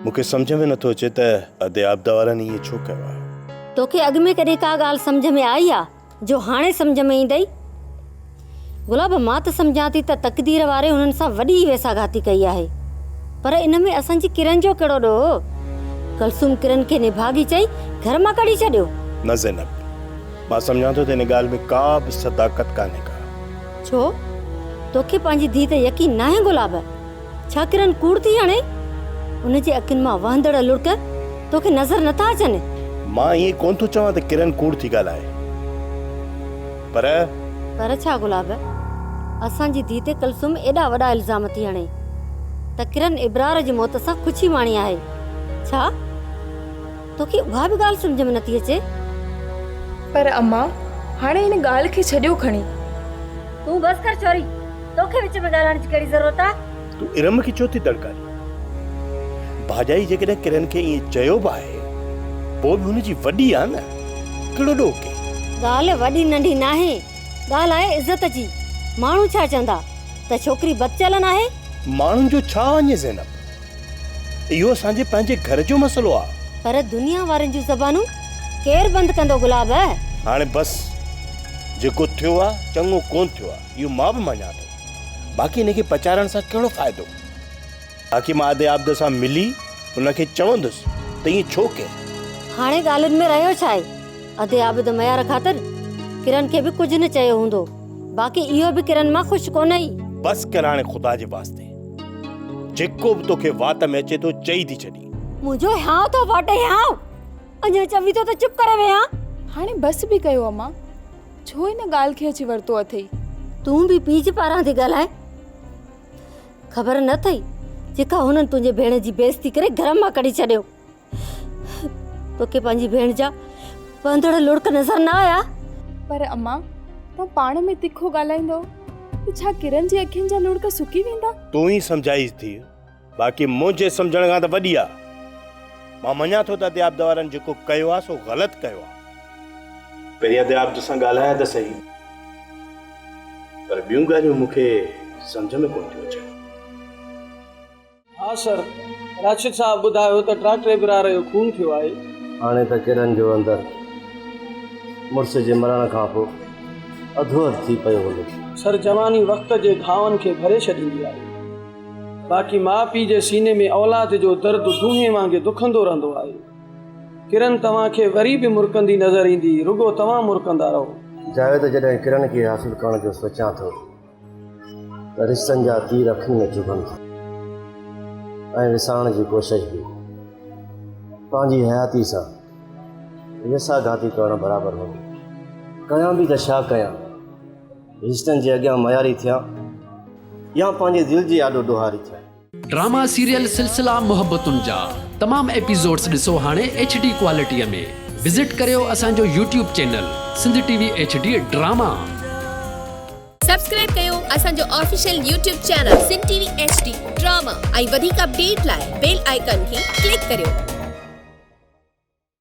مون کي سمجهه ۾ نٿو اچي ته ادي عابده وارن ائين ڇو ڪيو آهي. توکي اڳ ۾ ڪڏهن ڪا ڳالهه سمجهه ۾ آئي آ جو هاڻي سمجهه ۾ ايندئي؟ گلاب مان ته سمجهان ٿي ته تقدير واري هنن سان وڏي ويساگهاتي ڪئي آهي. پر ان ۾ اسان جي ڪرن جو ڪهڙو ڏوهه؟ ڪلثوم ڪرن کي نڀاڳي چئي گهر مان ڪڍي ڇڏيو. نه زينب، مان سمجهان ٿو ته ان ڳالهه ۾ ڪا به صداقت ڪانهي ڪا. ڇو؟ توکي پنهنجي ڌيء تي يقين ناهي گلاب؟ ڇا ڪرن ڪوڙ ٿي هڻي؟ ان جي اکين مان وهندڙ لڙڪ توکي نظر نٿا اچن؟ مان ائين ڪونه ٿو چوان ته ڪرن ڪوڙ ٿي ڳالهائي، پر. پر ڇا گلاب؟ اسان جي ڌيء تي ڪلثوم ايڏا وڏا الزام ٿي هڻي ته ڪرن ابرار جي موت سان خوشي ماڻي آهي. ڇا؟ توکي اها به ڳالهه سمجهه ۾ نٿي اچي؟ پر امان، هاڻي ان ڳالهه کي ڇڏيو کڻي. تون بس ڪر ڇوري، توکي وچ ۾ ڳالهائڻ جي ڪهڙي ضرورت آ؟ تون ارم کي ڇو ٿي دڙڪا ڏين؟ ڀاڄائي جيڪڏهن ڪرن کي ائين چيو به آهي، پوء به هن جي وڏي آ نه، ڪهڙو ڏوهه ڪئي؟ ڳالهه وڏي ننڍي ناهي، ڳالهه آهي عزت جي. ماڻهو ڇا چوندا ته ڇوڪري بدچلن آهي؟ ماڻهن جو ڇا وڃي زينب؟ اهو اسان جي پنهنجي گهر جو مسئلو آ. پر دنيا وارن جون زبانون ڪير بند ڪندو گلاب؟ هاڻي بس جيڪو ٿيو آ چڱو ڪونه ٿيو آ اهو مان به مڃان ٿو. باقي ان کي پچارڻ سان ڪهڙو فائدو؟ باقي مان ادي عابده سان ملي ان کي چوندس ته ائين ڇو ڪيئي؟ هاڻي ڳالهين ۾ رهيو ڇا آهي؟ ادي عابده ميار خاطر ڪرن کي به ڪجهه نه چيو هوندو. باقي اهو به ڪرن مان خوش ڪونهي. بس ڪر هاڻي خدا جي واسطي. جيڪو به توکي وات ۾ اچي ٿو چئي ٿي ڇڏين. منهنجو هيانء ٿو ڦاٽي هيانء. اڃا چوين ٿو ته چپ ڪري ويهان. هاڻي بس به ڪيو امان. ڇو ان ڳالهه کي اچي ورتو اٿئي. تون به پيء جي پاران ٿي ڳالهائين. خبر نه اٿئي جيڪا هنن تنهنجي ڀيڻ جي بيعزتي ڪري گهر مان ڪڍي ڇڏيو. توکي پنهنجي ڀيڻ جا وهندڙ لڙڪ نظر نه آيا؟ پر امان، توهان پاڻ ۾ تکو ڳالهائيندؤ ته ڇا ڪرن جي اکين جا لڙڪ سڪي ويندا؟ تون ئي سمجهائيس ڌيء، باقي منهنجي سمجهڻ کان ته وڏي آ. مان مڃان ٿو ته ادي عابده وارن جيڪو ڪيو آ سو غلط ڪيو آ. پهرين ادي عابده سان ڳالهايان ته سهي، پر ٻيون ڳالهيون مون کي سمجهه ۾ ڪونه ٿيون اچن. ها سر، راشد صاحب ٻڌايو ته ڊاڪٽر ابرار جو خون ٿيو آهي. هاڻي ته ڪرن جو اندر مڙس جي مرڻ کان پوء اڌو اڌ ٿي پيو هوندو. سر جواني وقت جي گهاون کي ڀري ڇڏيندي آهي. باقي ماء پيء جي سيني ۾ اولاد جو درد دونهين وانگي دکندو رهندو آهي. ڪرن توهان کي وري به مرڪندي نظر ايندي، رڳو توهان مرڪندا رهو. جاويد جڏهن ڪرن کي حاصل ڪرڻ جو سوچيان ٿو. ته رشتن جا تير اکين ۾ چڀن ٿا ۽ وسارڻ جي ڪوشش به پنهنجي حياتي سان ويساهه گهاتي ڪرڻ برابر هوندي. ڪيان به ته ڇا ڪيان؟ رشتن جي اڳيان معياري ٿيان يا پنهنجي دل جي آڏو ڏوهاري ٿيان؟ ڊراما سيريل سلسلا محبتن جا تمام ايپيسوڊس ڏسو هاڻي ايڇ ڊي ڪوالٽي ۾ وزٽ ڪريو اسان جو YouTube channel Sindh T V H D drama. Subscribe ڪيو اسان جو official YouTube channel Sindh T V H D drama ۽ وڌيڪ اپڊيٽ لاء بيل آئيڪان کي ڪلڪ ڪريو.